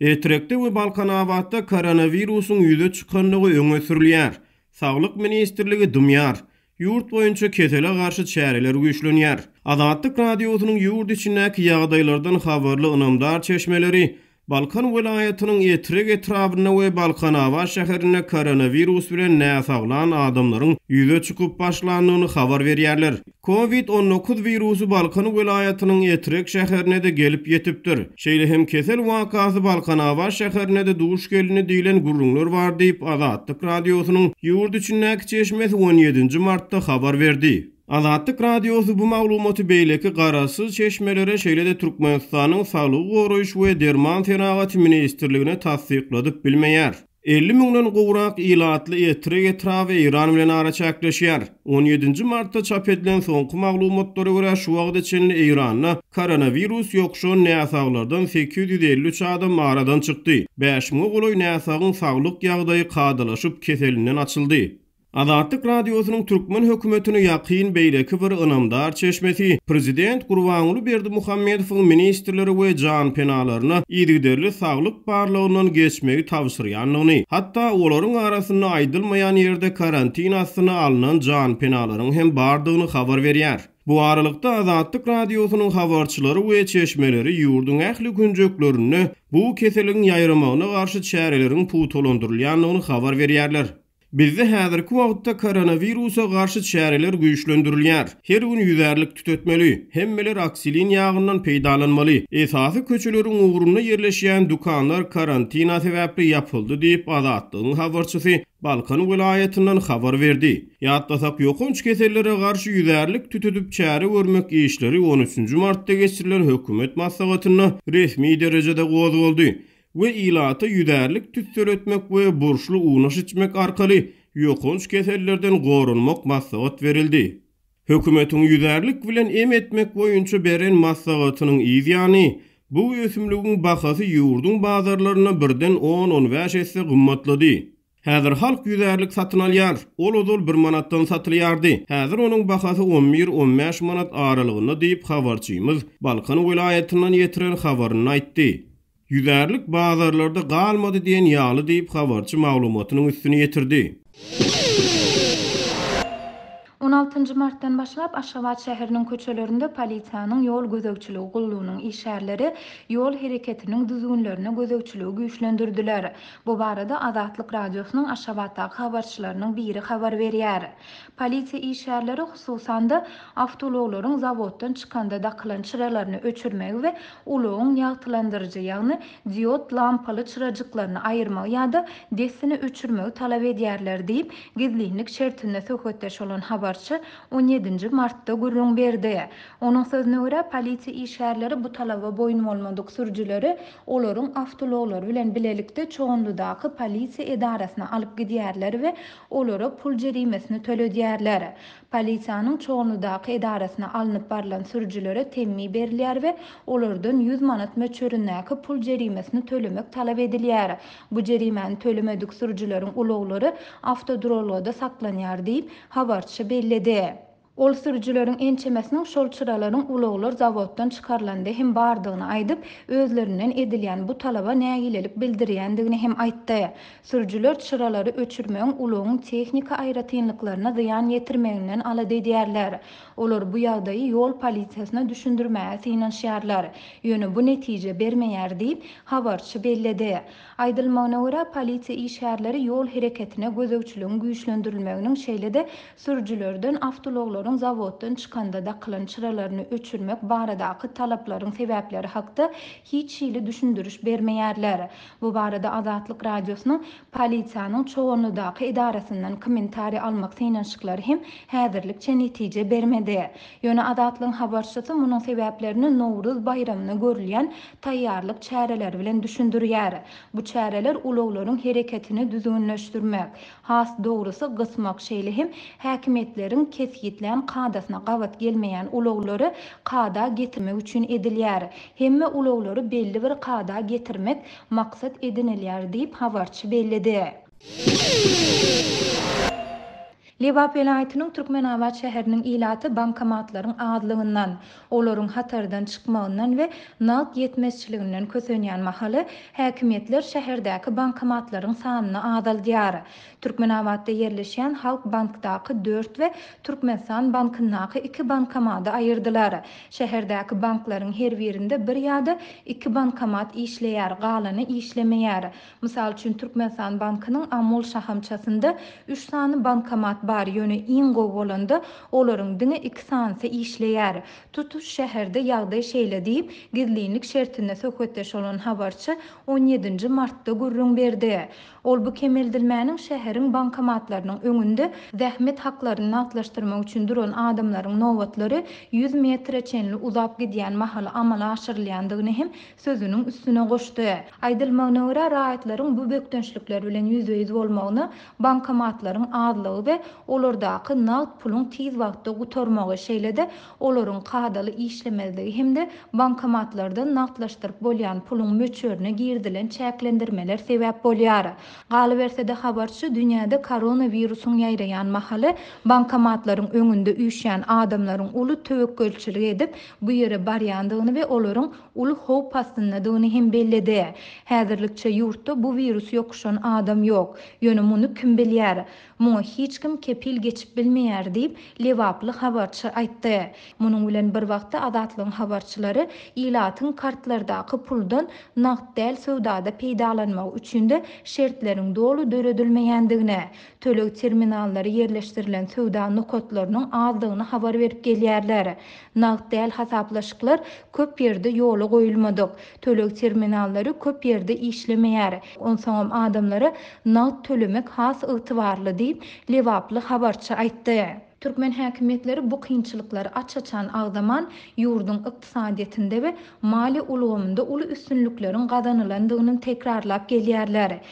Etrekde we Balkanabatda koronawirusyň ýüze çykandygy öňe sürülýär. Saglyk ministrligi dymýar. Ýurt boýunça kesele garşy çäreler güýçlenýär. Azatlyk Radiosynyň ýurt içindäki ýagdaýlardan habarly ynamdar çeşmeleri Balkan welaýatynyň Etrek etrabynda we Balkanabat şäherinde koronawirus bilen näsaglan adamlaryň ýüze çykyp başlandygyny habar berýärler. Covid 19 wirusy Balkan welaýatynyň Etrek şäherine-de gelip ýetipdir. Şeýle hem kesel wakasy Balkanabat şäherinde-de duş gelindi diýlen gürrüňler bar diýip, Azatlyk Radiosynyň ýurt içindäki çeşmesi on ýedinji martda habar berdi. Azatlyk Radiosy bu maglumaty beýleki garaşsyz çeşmelere, şeýle-de Türkmenistanyň Saglygy goraýyş we derman senagaty ministrligine tassykladyp bilmeýär. 50 müňden gowrak ilatly Etrek etraby Eýran bilen araçäkleşýär. On ýedinji martda çap edilen soňky maglumatlara görä, şu wagta çenli Eýranda koronawirus ýokuşan näsaglardan 853 adam aradan çykdy. Bäş müňe golaý näsagyň saglyk ýagdaýy kadalaşyp, keselinden açyldy. Azatlyk Radiosynyň türkmen hökümetine ýakyn beýleki bir ynamdar çeşmesi prezident Gurbanguly Berdimuhamedowyň ministrlere we janpenalaryna yzygiderli saglyk barlagyndan geçmegi tabşyrýandygyny, hatda olaryň arasynda aýdylmaýan ýerde karantin astyna alnan janpenalaryň hem bardygyny habar berýär. Bu aralykda, Azatlyk Radiosynyň habarçylary we çeşmeleri ýurduň ähli künjeklerinde bu keseliň ýaýramagyna garşy çäreleriň pugtalandyrylýandygyny habar berýärler. Bizde häzirki wagtda koronawirusa garşy çäreler güýçlendirilýär. Her gün ýüzärlik tütetmeli. Hemmeler aksilin ýagyndan peýdalanmaly. Esasy köçeleriň ugrunda ýerleşýän dükanlar karantina sebäpli ýapyldy diýip, Azatlygyň habarçysy Balkan welaýatyndan habar berdi. Ýatlasak, ýokanç kesellere garşy ýüzärlik tütedip çäre görmek işleri on üçünji martda geçirilen hökümet maslahatynda resmi derejede gozgaldy. we ilata ýüzärlik tüsseletmek we burçly unaş içmek arkaly ýokanç kesellerden goranmak maslahat berildi. Hökümetiň ýüzärlik bilen em etmek boýunça beren maslahatynyň yz ýany, bu ösümligiň bahasy ýurduň bazarlarynda birden on-on bäş esse gymmatlady. Häzir halk ýüzärlik satyn alýar. Ol ozal bir manatdan satylýardy. Häzir onuň bahasy on bir, on bäş manat aralygynda diýip, habarçymyz Balkan welaýatyndan ýetiren habarynda aýtdy. Ýüzärlik bazarlarda galmady diýen ýaly diýip, habarçy maglumatynyň üstüni ýetirdi. On altynjy martdan başlap Aşgabat şäheriniň köçelerinde polisiýanyň ýol gözegçiligi gullugynyň işgärleri ýol hereketiniň düzgünlerine gözegçiligi güýçlendirdiler. Bu barada Azatlyk Radiosynyň Aşgabatdaky habarçylarynyň biri habar berýär. Polisiýa işgärleri, hususan-da, awtoulaglaryň zawoddan çykanda dakylan çyralaryny öçürmegi we ulagyň ýagtylandyryjy, ýagny diod lampaly çyrajyklaryny aýyrmagy ýa-da dessine öçürmegi talap edýärler diýip, gizlinlik şertinde söhbetdeş bolan habarçy on ýedinji martda gürrüň berdi. Onuň sözüne görä, polisiýa işgärleri bu talaba boýun bolmadyk sürüjileri olaryň awtoulaglary bilen bilelikde Çoganlydaky polisiýa edarasyna alyp gidýärler we olara pul jerimesini töledýärler. Polisiýanyň Çoganlydaky edarasyna alnyp barlan sürüjilere temmi berilýär we olardan 100 manat möçberindäki pul jerimesini tölemek talap edilýär. Bu jerimäni tölemedik sürüjileriň ulaglary awtoduralgada saklanýar diýip, habarçy belledi. Ol sürüjileriň ençemesiniň şol çyralaryň ulaglar zawoddan çykarylanda hem bardygyny aýdyp, özlerinden edilýän bu talaba nägilelik bildirýändigini hem aýtdy. Sürüjiler çyralary öçürmegiň ulagyň tehniki aýratynlyklaryna zyýan ýetirmeginden alada edýärler. Olar bu ýagdaýy ýol polisiýasyna düşündirmäge synanyşýarlar. Ýöne bu netije bermeýär diýip, habarçy belledi. Aýdylmagyna görä, polisiýa işgärleri ýol hereketine gözegçiligiň güýçlendirilmeginiň, şeýle-de sürüjilerden awtoulaglaryň zawoddan çykanda dakylan çyralaryny öçürmek baradaky talaplaryň sebäpleri hakda hiç hili düşündiriş bermeýärler. Bu barada Azatlyk Radiosynyň polisiýanyň Çoganlydaky edarasyndan kommentariý almak synanyşyklary hem häzirlikçe netije bermedi. Ýöne Azatlygyň habarçysy munuň sebäplerini Nowruz baýramyna görülýän taýýarlyk çäreleri bilen düşündirýär. Bu çäreler ulaglaryň hereketini düzgünleşdirmek, has dogrusy gysmak, şeýle hem häkimiýetleriň kesgitlän kadasyna gabat gelmeýän ulaglary kada getirmek üçin edilýär. Hemme ulaglary belli bir kada getirmek maksat edinilýär diýip, habarçy belledi. Lebap welaýatynyň Türkmenabat şäheriniň ilaty bankomatlaryň azlygyndan, olaryň hatardan çykmagyndan we nagt ýetmezçiliginden kösenýän mahaly, häkimiýetler şäherdäki bankomatlaryň sanyny azaldýar. Türkmenabatda ýerleşýän Halk bankdaky dört we Türkmenistan bankyndaky iki bankomady aýyrdylar. Şäherdäki banklaryň her birinde bir ýa-da iki bankomat işleýär, galany işlemeýär. Mysal üçin, Türkmenistan bankynyň Amul şahamçasynda üç sany bankomat bar, ýöne iň gowy bolanda, olaryň diňe iki sanysy işleýär. Tutuş şäherde ýagdaý şeýle diýip, gizlinlik şertinde söhbetdeş bolan habarçy on ýedinji martda gürrüň berdi. Ol bu kemeldilmäniň şäheriň bankomatlarynyň öňünde zähmet haklaryny nagtlaşdyrmak üçin duran adamlaryň nobatlary ýüz metre çenli uzap gidýän mahaly amala aşyrylýandygyny hem sözüniň üstüne goşdy. Aýdylmagyna görä, raýatlaryň bu bökdençlikler bilen ýüzbe-ýüz bolmagyna bankomatlaryň azlygy we olardaky nagt puluň tiz wagtda gutarmagy, şeýle-de olaryň kadaly işlemezligi hem-de bankomatlardan nagtlaşdyryp bolýan puluň möçberine girizilen çäklendirmeler sebäp bolýar. Galyberse-de, habarçy dünýäde koronawirusyň ýaýraýan mahaly bankomatlaryň öňünde üýşýän adamlaryň uly töwekgelçilik edip, bu ýere barýandygyny we olaryň uly howp astyndadygyny hem belledi. Häzirlikçe ýurtda bu wirus ýokuşan adam ýok. Ýöne muny kim bilýär? Muňa hiç kim kepil geçip bilmeýär diýip, lebaply habarçy aýtdy. Munuň bilen bir wagtda Azatlygyň habarçylary ilatyň kartlardaky puldan nagt däl söwdada peýdalanmagy üçin-de şertleriň doly döredilmeýändigini, töleg terminallary ýerleşdirilen söwda nokatlarynyň azdygyny habar berip gelýärler. Nagt däl hasaplaşyklar köp ýerde ýola goýulmadyk. Töleg terminallary köp ýerde işlemeýär. Onsoňam adamlara nagt tölemek has ygtybarly diýip, lebaply habarçy aýtdy. Türkmen häkimiýetleri bu kynçylyklary aç-açan agzaman, ýurduň ykdysadyýetinde we maliýe ulgamynda uly üstünlikleriň gazanylandygyny tekrarlap gelýärler.